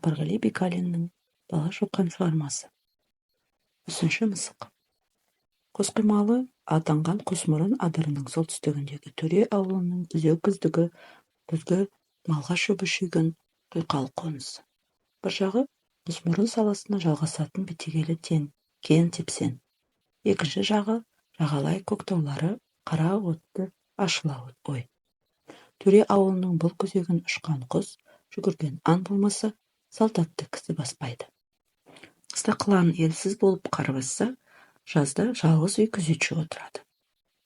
Сапарғали Бекалиннің «Бала Шоқан» шығармасы. Мүсінші мысық. Қосқұймалы атанған Құсмұрын адырының солтүстігіндегі Төре ауылының күзеу күздігі күзгі малға шөбі шүйгін, құйқалы қонысы. Бір жағы Құсмұрын саласына жалғасатын бетегелі кең тепсең. Екінші жағы жағалай көк таулары, қара отты ашыла ой. Төре ауылының бұл күзегін ұшқан құс, жүгірген аң болмаса, салт атты кісі баспайды. Қыста қылаң елсіз болып қар басса, жазда жалғыз үй күзетші отырады.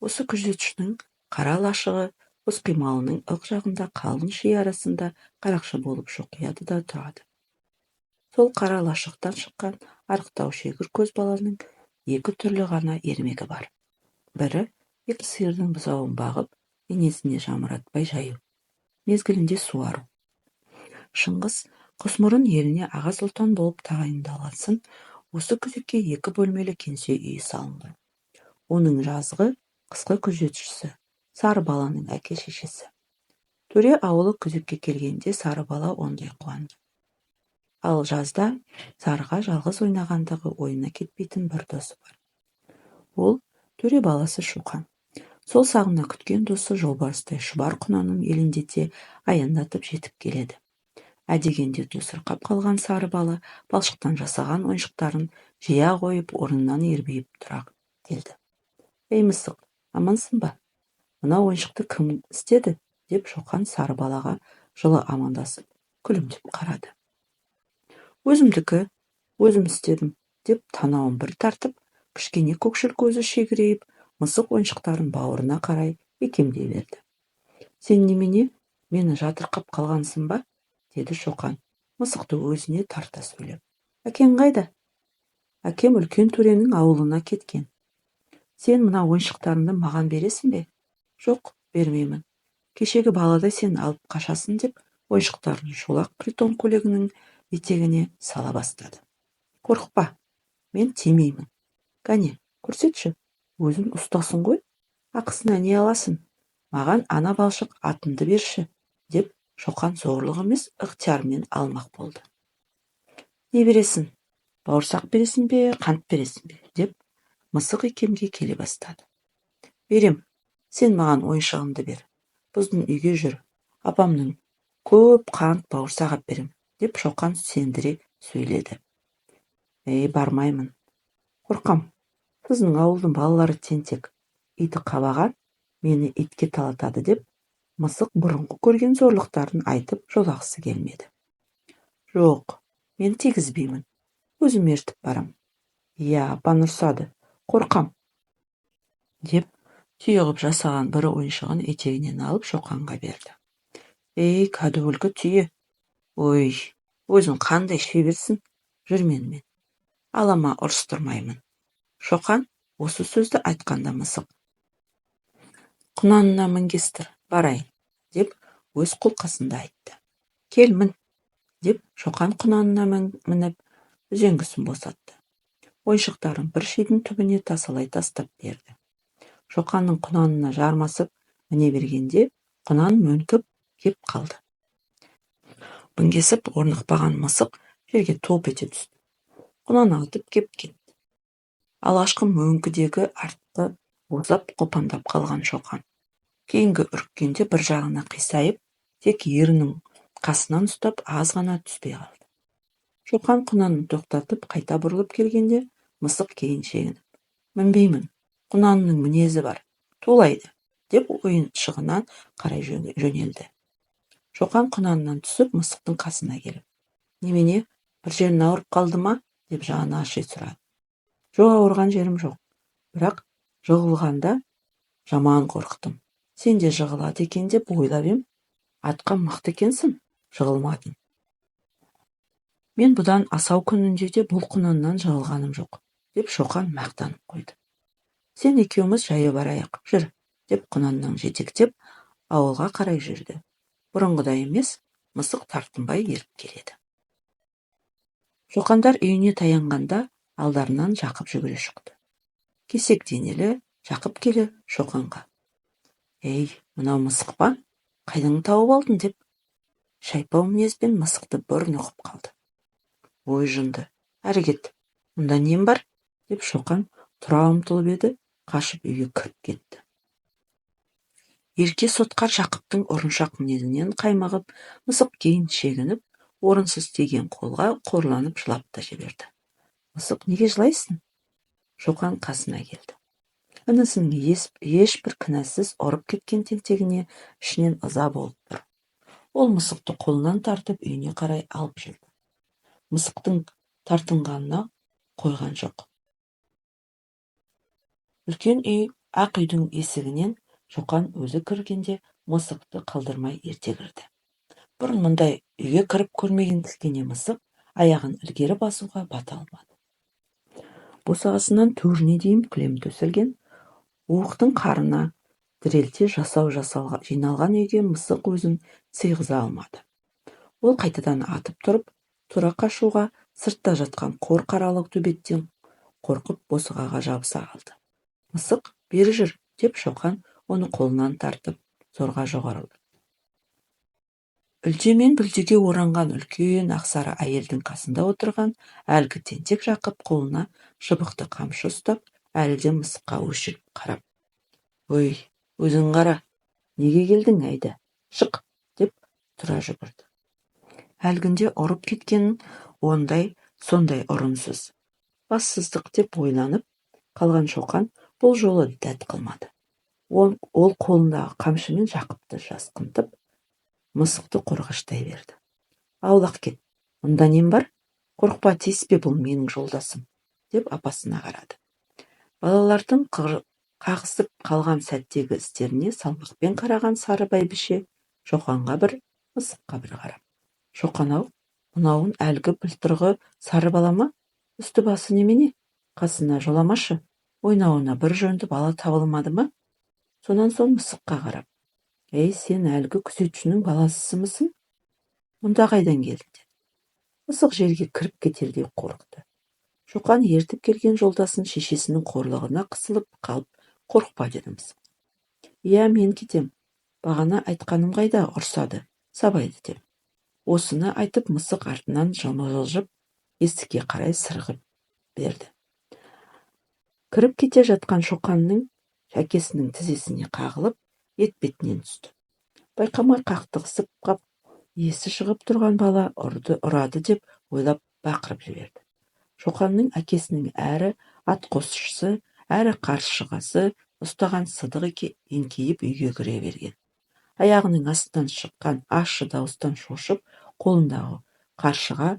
Осы күзетшінің қара лашығы Қосқұймалының ық жағында қалың ши арасында қарақшы болып шоқияды да тұрады. Сол қара лашықтан шыққан арықтау шегір көз баланың екі түрлі ғана ермегі бар. Бірі екі сиырдың бұзауын бағып, енесіне жамыратпай жаю, мезгілінде суару. Шыңғыс Құсмұрын еліне аға сұлтан болып тағайындалғасын, осы күзекке екі бөлмелі кеңсе үйі салынған. Оның жазғы, қысқы күзетшісі Сары баланың әке-шешесі. Төре ауылы күзекке келгенде Сары бала ондай қуанды. Ал жазда Сарыға жалғыз ойнағандағы ойына кетпейтін бір досы бар. Ол төре баласы Шоқан. Сол сағына күткен досы жолбарыстай шұбар құнанын елеңдете аяңдатып жетіп келеді. Ә дегенде тосырқап қалған Сары бала балшықтан жасаған ойыншықтарын жия қойып, орнынан ербиіп тұра келді. «Ей, мысық, амансың ба? Мына ойыншықты кім істеді?» деп Шоқан Сары балаға жылы амандасып, күлімдеп қарады. «Өзімдікі, өзім істедім», деп танауын бір тартып, кішкене көкшіл көзі шегірейіп, мысық ойыншықтарын бауырына қарай икемдей берді. «Сен немене, мені жатырқап қалғансың ба?» деді Шоқан, мысықты өзіне тарта сөйлеп. «Әкең қайда?» «Әкем үлкен төренің ауылына кеткен». «Сен мына ойыншықтарыңды маған бересің бе?» «Жоқ, бермеймін. Кешегі баладай сен алып қашасың», деп ойыншықтарын шолақ притон көйлегінің етегіне сала бастады. «Қорықпа, мен тимеймін. Кәне, көрсетші, өзің ұстасың ғой. Ақысына не аласың? Маған ана балшық атыңды берші», деп Шоқан зорлық емес, ықтиярмен алмақ болды. «Не бересің? Бауырсақ бересің бе, қант бересің бе?» деп мысық икемге келе бастады. «Берем, сен маған ойыншығымды бер. Біздің үйге жүр, апамның көп қант, бауырсақ ап берем», деп Шоқан сендіре сөйледі. «Ей, бармаймын. Қорқам. Сіздің ауылдың балалары тентек, иті қабаған, мені итке талатады», деп мысық бұрынғы көрген зорлықтарын айтып жолағысы келмеді. «Жоқ, мен тигізбеймін. Өзім ертіп барам». «Иә, апаң ұрсады, қорқам», деп түйе ғып жасаған бір ойыншығын етегінен алып Шоқанға берді. «Ей, кәдуілгі түйе. Ой, өзің қандай шеберсің, жүр менімен. Алама ұрыстырмаймын». Шоқан осы сөзді айтқанда мысық: «Құнанына мінгестір, барайын», деп өз қолқасында айтты. «Кел, мін», деп Шоқан құнанына мініп, үзеңгісін босатты. Ойыншықтарын бір шидің түбіне тасалай тастап берді. Шоқанның құнанына жармасып міне бергенде құнан мөңкіп кеп қалды. Мінгесіп орнықпаған мысық жерге топ ете түсті. Құнан атып кеп кетті. Алғашқы мөңкідегі артқы босап, қопаңдап қалған Шоқан кейінгі үріккенде бір жағына қисайып, тек ерінің қасынан ұстап, аз ғана түспей қалды. Шоқан құнанын тоқтатып, қайта бұрылып келгенде мысық кейін шегініп: «Мінбеймін, құнанның мінезі бар, тулайды», деп ойыншығына қарай жөнелді. Шоқан құнаннан түсіп, мысықтың қасына келіп: «Немене, бір жерің ауырып қалды ма?» деп жаны аши сұрады. «Жоқ, ауырған жерім жоқ, бірақ жығылғанда жаман қорықтым. Сен де жығылады екен деп ойлап ем, атқа мықты екенсің, жығылмадың. Мен бұдан асау күнінде де бұл құнаннан жығылғаным жоқ», деп Шоқан мақтанып қойды. «Сен екеуміз жаяу барайық, жүр», деп құнаннан жетектеп ауылға қарай жүрді. Бұрынғыдай емес, мысық тартынбай еріп келеді. Шоқандар үйіне таянғанда алдарынан Жақып жүгіре шықты. Кесек денелі Жақып келе Шоқанға: «Ей, мынау мысық па? Қайдан тауып алдың?» деп шайпау мінезбен мысықты бір нұқып қалды. Ой, жынды, әрі кет, мұнда нем бар? Деп Шоқан тұра ұмтылып еді, қашып үйге кіріп кетті. Ерке сотқар Жақыптың ұрыншақ мінезінен қаймығып, мысық кейін шегініп, орынсыз тиген қолға қорланып жылап та жіберді. Мысық, неге жылайсың? Шоқан қасына келді. Інісінің ешбір кінәсіз ұрып кеткен тентегіне ішінен ыза болып тұр. Ол мысықты қолынан тартып үйіне қарай алып жүрді. Мысықтың тартынғанына қойған жоқ. Үлкен үй, ақ үйдің есігінен Шоқан өзі кіргенде мысықты қалдырмай ерте кірді. Бұрын мұндай үйге кіріп көрмеген кішкене мысық аяғын ілгері басуға бата алмады. Босағасынан төріне дейін кілем төселген, уықтың қарына тірелте жасау жиналған үйге мысық өзін сыйғыза алмады. Ол қайтадан атып тұрып, тұра қашуға сыртта жатқан қор қаралы төбеттен қорқып босағаға жабыса қалды. Мысық, бері жүр, деп Шоқан оны қолынан тартып зорға жоғарылады. Үлде мен бүлдеге оранған үлкен ақсары әйелдің қасында отырған әлгі тентек Жақып қолына шыбықты қамшы ұстап, әлі де мысыққа өшігіп қарап: «Өй, өзің қара, неге келдің, әйда, шық!» – деп тұра жүгірді. Әлгінде ұрып кеткенін ондай сондай ұрынсыз, бассыздық деп ойланып қалған Шоқан бұл жолы дәт қылмады. Ол қолындағы қамшымен Жақыпты жасқантып, мысықты қорғаштай берді. «Аулақ кет, мұнда нем бар? Қорықпа, тиіспе, бұл менің жолдасым», – деп апасына қарады. Балалардың қағысып қалған сәттегі істеріне салмақпен қараған сары бәйбіше Шоқанға бір, мысыққа бір қарап: «Шоқан-ау, мынауың әлгі былтырғы сары бала ма? Үсті-басы немене? Қасына жоламашы, ойнауына бір жөнді бала табылмады ма?» Сонан соң мысыққа қарап: «Ей, сен әлгі күзетшінің баласымысың? Мұнда қайдан келдің?» – деді. Мысық жерге кіріп кетердей қорықты. Шоқан ертіп келген жолдасын шешесінің қорлығына қысылып қалып, «Қорықпа», – деді мысық. «Иә, мен кетем. Бағана айтқаным қайда, ұрсады, сабайды деп». Осыны айтып, мысық артынан жылжып, есікке қарай сырғып берді. Кіріп кете жатқан Шоқанның әкесінің тізесіне қағылып, етпетінен түсті. Байқамай қақтығысып қап, есі шығып тұрған бала ұрды, ұрады деп ойлап бақырып жіберді. Шоқанның әкесінің әрі атқосшысы, әрі қаршығасы ұстаған Сыдық еңкейіп үйге кіре берген. Аяғының астынан шыққан ащы дауыстан шошып, қолындағы қаршыға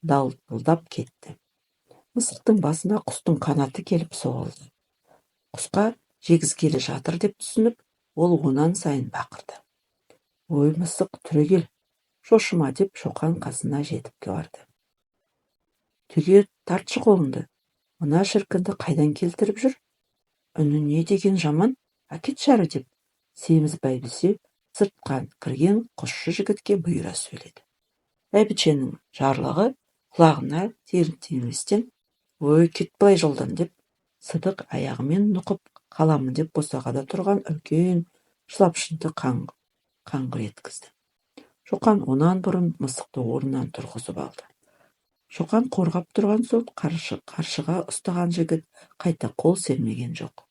далтылдап кетті. Мысықтың басына құстың қанаты келіп соғылды. Құсқа жегізгелі жатыр деп түсініп, ол онан сайын бақырды. «Ой, мысық, түрегел, шошыма», – деп Шоқан қасына жетіп барды. «Түге тартшы қолыңды, мына шіркінді қайдан келтіріп жүр? Үні не деген жаман, әкетші әрі», – деп семіз бәйбіше сыртқан кірген құсшы жігітке бұйыра сөйледі. Бәйбішенің жарлығы құлағына тиер-тиместен: «Ой, кет былай жолдан», – деп Сыдық аяғымен нұқып қаламын деп босағада тұрған үлкен шылапшынды қаңғыр еткізді. Шоқан онан бұрын мысықты орнынан тұрғызып алды. Шоқан қорғап тұрған соң қаршыға ұстаған жігіт қайта қол сермеген жоқ.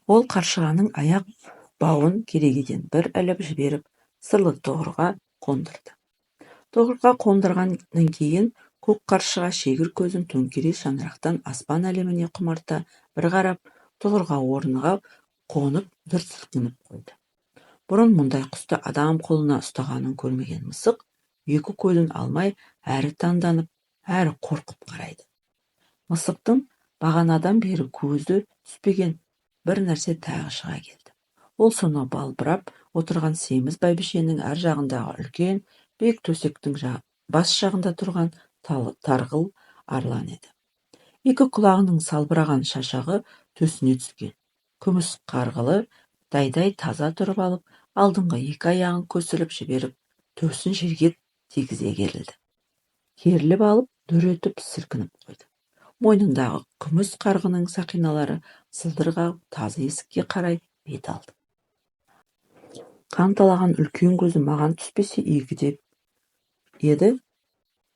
Ол қаршығаның аяқ бауын керегеден бір іліп жіберіп, сырлы тұғырға қондырды. Тұғырға қондырғаннан кейін көк қаршыға шегір көзін төңкере шаңырақтан аспан әлеміне құмарта бір қарап, тұғырға орныға қонып, дүр сілкініп қойды. Бұрын мұндай құсты адам қолына ұстағанын көрмеген мысық екі көзін алмай әрі таңданып, әрі қорқып қарайды. Мысықтың бағанадан бері көзі түспеген бір нәрсе тағы шыға келді. Ол сонау балбырап отырған семіз бәйбішенің ар жағындағы үлкен биік төсектің бас жағында тұрған тарғыл арлан еді. Екі құлағының салбыраған шашағы төсіне түскен. Күміс қарғылы дайдай таза тұрып алып, алдыңғы екі аяғын көсіліп жіберіп, төсін жерге тигізе керілді. Керіліп алып, дүр етіп сілкініп қойды. Мойнындағы күміс қарғының сақиналары сылдыр қағып, тазы есікке қарай бет алды. Қанталаған үлкен көзі маған түспесе игі деп еді,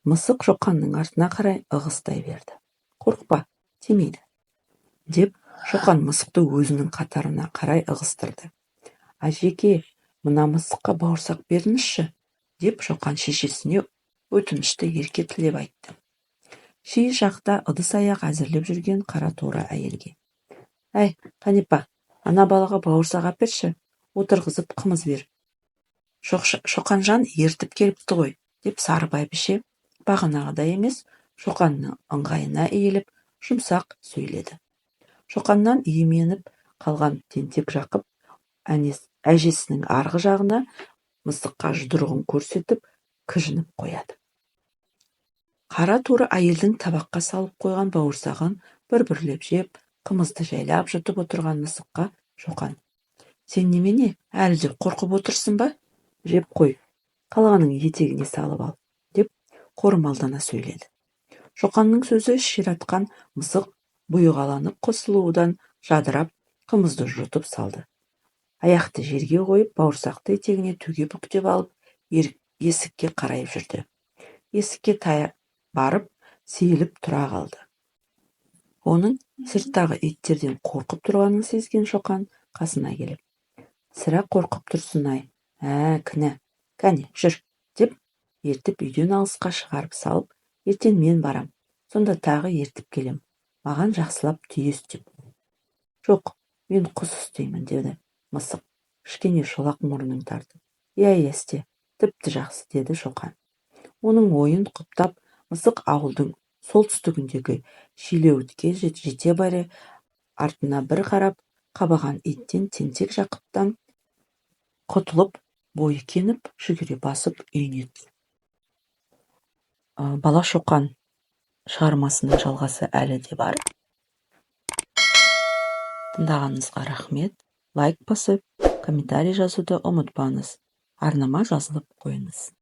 Мысық Шоқанның артына қарай ығыстай берді. «Қорықпа, тимейді», – деп Шоқан мысықты өзінің қатарына қарай ығыстырды. «Әжеке, мына мысыққа бауырсақ беріңізші», – деп Шоқан шешесіне өтінішті ерке тілеп айтты. Ши жақта ыдыс-аяқ әзірлеп жүрген қара торы әйелге: «Әй, Қанипа, ана балаға бауырсақ әперші, отырғызып қымыз бер. Шоқанжан ертіп келіпті ғой», – деп сары бәйбіше бағанағыдай емес, Шоқанның ыңғайына иіліп, жұмсақ сөйледі. Шоқаннан именіп қалған тентек Жақып әжесінің арғы жағына мысыққа жұдырығын көрсетіп, кіжініп қояды. Қара торы әйелдің табаққа салып қойған бауырсағын бір-бірлеп жеп, қымызды жайлап жұтып отырған мысыққа Шоқан: «Сен немене, әлі де қорқып отырсың ба? Жеп қой, қалғанын етегіне салып ал», – деп қорымалдана сөйледі. Шоқанның сөзі ширатқан мысық бұйығаланып қысылудан жадырап, қымызды жұтып салды. Аяқты жерге қойып, бауырсақты етегіне төге бүктеп алып, есікке қарай жүрді. Есікке барып сейіліп тұра қалды. Оның сырттағы иттерден қорқып тұрғанын сезген Шоқан қасына келіп: «Сірә, қорқып тұрсың-ай, ә, кінә. Кәне, жүр», – деп ертіп үйден алысқа шығарып салып: «Ертең мен барам, сонда тағы ертіп келем, маған жақсылап түйе істеп қой». «Жоқ, мен құс істеймін», – деді мысық кішкене шолақ мұрнын тартып. «Иә, істе, тіпті жақсы», – деді Шоқан. Оның ойын құптап, мысық ауылдың солтүстігіндегі шилеуітке жете бере артына бір қарап, қабаған иттен, тентек Жақыптан құтылып, бойы кеңіп, жүгіре басып үйіне. Бала Шоқан шығармасының жалғасы әлі де бар. Тыңдағаныңызға рахмет! Лайк басып, комментарий жазуды ұмытпаңыз. Арнама жазылып қойыңыз.